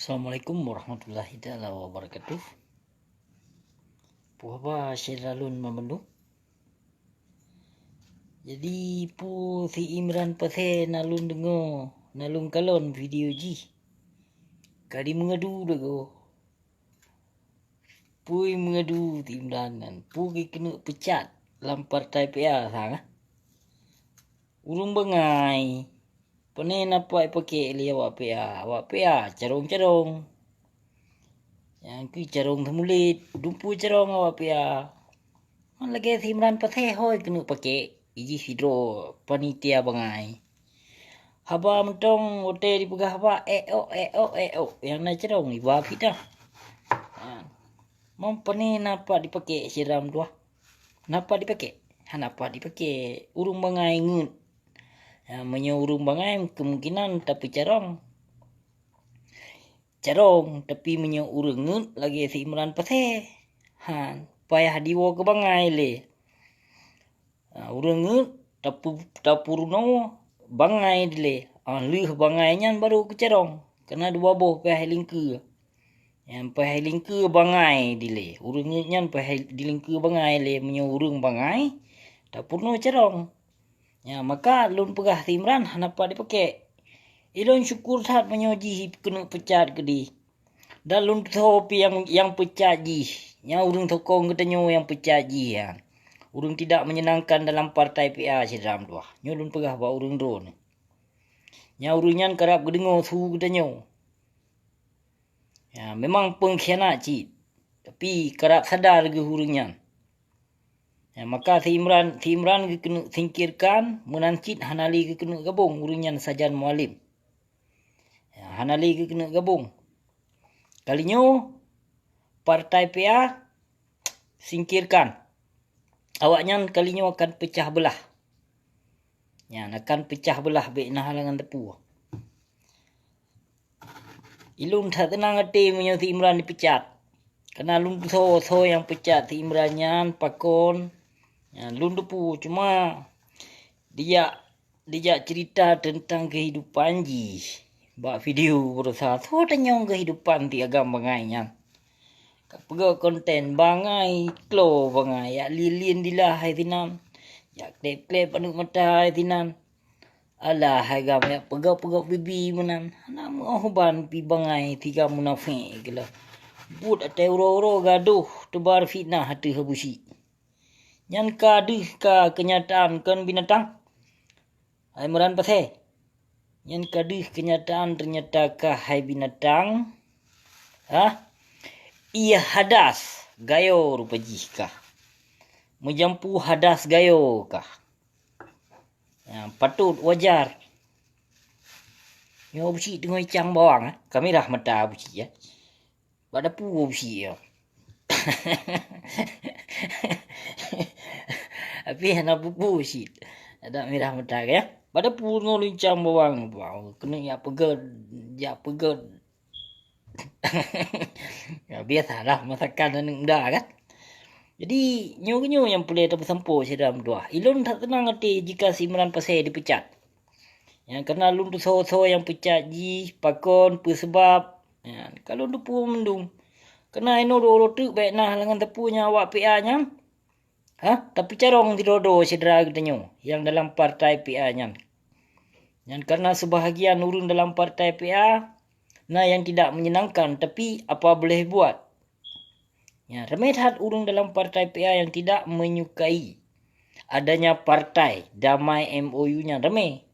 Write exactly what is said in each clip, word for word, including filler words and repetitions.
Assalamualaikum warahmatullahi taala wabarakatuh. Puhaba syedara lôn meunduek. Jadi peue si Imran Pasé na lôn deungoe, na lôn kalon video jih. Ka jimeungadu lagoe. Peue meungadu si Imran nyan, peue keuneuk peucat lam partai P A sang. Ureuëng bangai. Pane na pat ipaké lé awak P A, awak P A carông-carông. Nyang keu carông seumulet, dumpeue carông awak P A. Man lagée si Imran Pasé hôi keuneuk paké, ijih sidroe panitia bangai. Haba mantong watée jipeugah haba, éok, éok, éok, nyang na carông iba fitnah. Man pane na pat jipaké sidroe dua. Na pat jipaké? Hana pat jipaké. Ureuëng bangai ngeut. Ha, meunyoe ureuëng bangai, kemungkinan tapeucarông carông, tapi meunyoe ureuëng ngeut lagée si Imran Pasé, ha, payah diwoe keu bangai lé. Ha, ureuëng ngeut tapu-, tapeurunoe bangai dilé. Ha, lheueh bangai nyan baru keu carông, kana dua boh payah ilingkeue. Nyang peuhai lingkeue bangai dilé. Ureuëng nyan peuhai dilingkeue bangai lé, meunyoe ureuëng bangai tapeurunoe carông. Nya, maka lôn peugah si Imran hana pat jipaké. Ilôn syukur that meunyoe jih keuneuk peucat keudeh. Dan lôn tusoe pih nyang, nyang peucat jih. Nyang ureuëng sokong geutanyoe nyang peucat jih nyan. Ureuëng tidak menyenangkan dalam partai P A sidroe dua. Nyoe lôn peugah bak ureuëng droeneuh. Nyang ureuëng nyan karab geudeungoe su geutanyoe. Ya, memang pengkhianat cit, tapi karab sadar geuh ureuëng nyan. Ya, maka si Imran, si Imran geukeuneuk singkirkan, meunan cit hana lé geukeuneuk gabong ureuëng nyan sajan Mualem. Ya, hana lé geukeuneuk gabong. Kali nyoe partai P A singkirkan. Awaknyan kali nyoe akan pecah beulah. Nyan akan pecah beulah bék na halangan teupeu. Ilôn that teunang até meunyoe si Imran dipecat. Kana lôn tusoe soe nyang pecat si Imran nyan, pakon. Nyan lôn teupeu, cuma dijak, dijak cerita teuntang keuhidupan jih bak video beureusa. Soe tanyong keuhidupan si agam bangai nyan. Ka peugah konten bangai, klo bangai, jak lien-lien dila hai sinan, jak kleb-kleb aneuk mata hai sinan. Alah hai gam jak peugah-peugah bibi meunan, hana meuoh ban pi bangai tiga munafék geulah. Buet até uroe-uroe gadoh teubar fitnah ateueh Abusyik. Nyan ka deuh ka keunyataan kon binatang. Hai Imran Pasé, nyan ka deuh keunyataan teunyata ka hai binatang. Hah? Iya hadas gayo rupa jih kah. Meujampu hadas gayo kah. Ya, patut wajar. Nyoe Abusyik teungoh icang bawang, eh. Ka mirah mata Abusyik, ya. Bak dapu Abusyik, ya. Tapi hana pupu cit. Ada mirah mata, ya. Bak dapu teungoh icang bawang, wow, keuneuk jak peugét, jak peugét. Ya, biasalah masakan aneuk muda kan. Jadi, nyoe-nyoe nyang peureulée tapeusampoe syedara meutuah. Ilôn that teunang até jika si Imran Pasé dipecat. Ya, karena lôn tusoe-soe nyang pecat jih, pakon, peue seubab. Ya, ka lôn teupeu mandum. Karena inoe dua uroe teuk bék na halangan teupeu nyang awak P A nyan. Ha? Tapi carông sidroe-droe syedara geutanyoe nyang dalam partai P A nyan. Nyan karena seubahagian ureuëng dalam partai P A na nyang tidak menyenangkan, tapi apa boleh buat? Ya, ramé that ureuëng dalam partai P A nyang tidak menyukai adanya partai damai M O U nyan, ramé.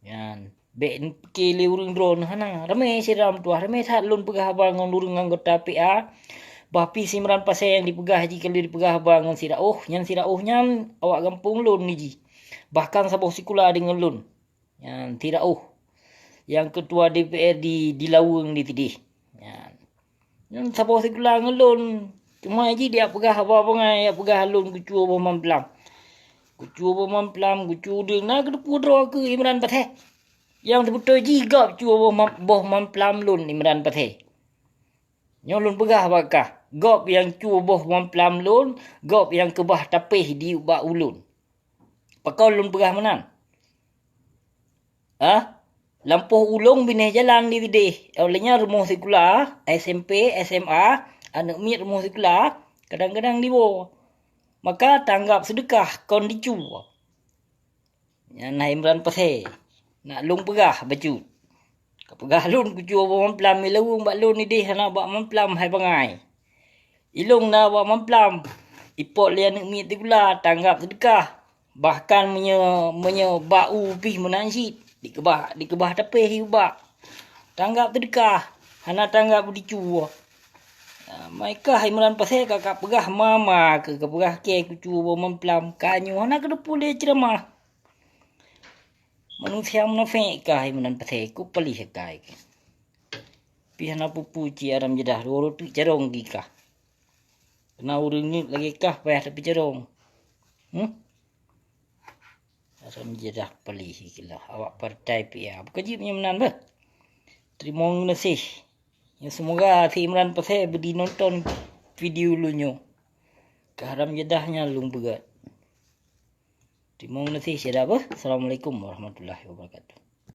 Nyan, bék pike lé ureuëng droeneuh hana. Ramé syedara meutuah, ramé that lôn peugah haba ngon ureuëng anggota P A. Bah pih si Imran Pasé nyang dipeugah jih ka lheueh dipeugah haba ngon si Raoh. Nyan si Raoh nyan awak gampông lôn jih. Bahkan saboh sikula deungon lôn. Nyan si Raoh. Nyang keutua D P R di, di Laweueng di sideh. Nyan. Nyan saboh sikula ngon lôn. Cuma jih dijak peugah haba bangai, dijak peugah lôn geucue boh mamplam. Geucue boh mamplam, geucue udeueng, na geuteupeue droe keu Imran Pasé. Nyang seubeutôi jih gob cue boh mam-, boh mamplam lôn Imran Pasé. Nyoe lôn peugah bak kah, gob nyang cue boh mamplam lôn, gob nyang keubah tapéh di ubak ulôn. Pakon lôn peugah meunan? Hah? Lampôh ulông binéh jalan di sidéh. Óh lheueh nyan rumoh sikula, S M P, S M A, aneuk miet rumoh sikula, kadang-kadang diwoe. Maka tanggap seudeukah kon dicue. Nyan hai Imran Pasé. Nak lôn peugah bacut. Ka peugah lôn kucue boh mamplam ilaweueng bak lôn idéh hana bak mamplam hai bangai. Ilông na bak mamplam, ipot lé aneuk miet sikula tanggap seudeukah. Bahkan meunyoe, meunyoe bak u pih meunan cit, dikeubah, dikeubah tapéh i ubak. Tanggap seudeukah, hana tanggap dicue. Ah, mai kah Imran Pasé ka, ka peugah mama keu, ka peugah kée kucue boh mamplam, ka nyoe hana keudeupu lé ceuramah. Manusia munafék kah Imran Pasé, ku paléh akai. Pih hana peue-peue cit haram jadah, dua reutôh carông gikah. Keunan ureuëng ngieng lagée kah payah tapeucarông. Hmm? Haram jadah paléh geulah awak partai P R. Bukan jih meunyoe meunan bah. Teurimong geunaséh. Ya, semoga si Imran Pasé beudi nonton video lôn nyoe. Keu haram jadah nyan lôn peugah. Teurimong geunaséh syedara bah. Assalamualaikum warahmatullahi wabarakatuh.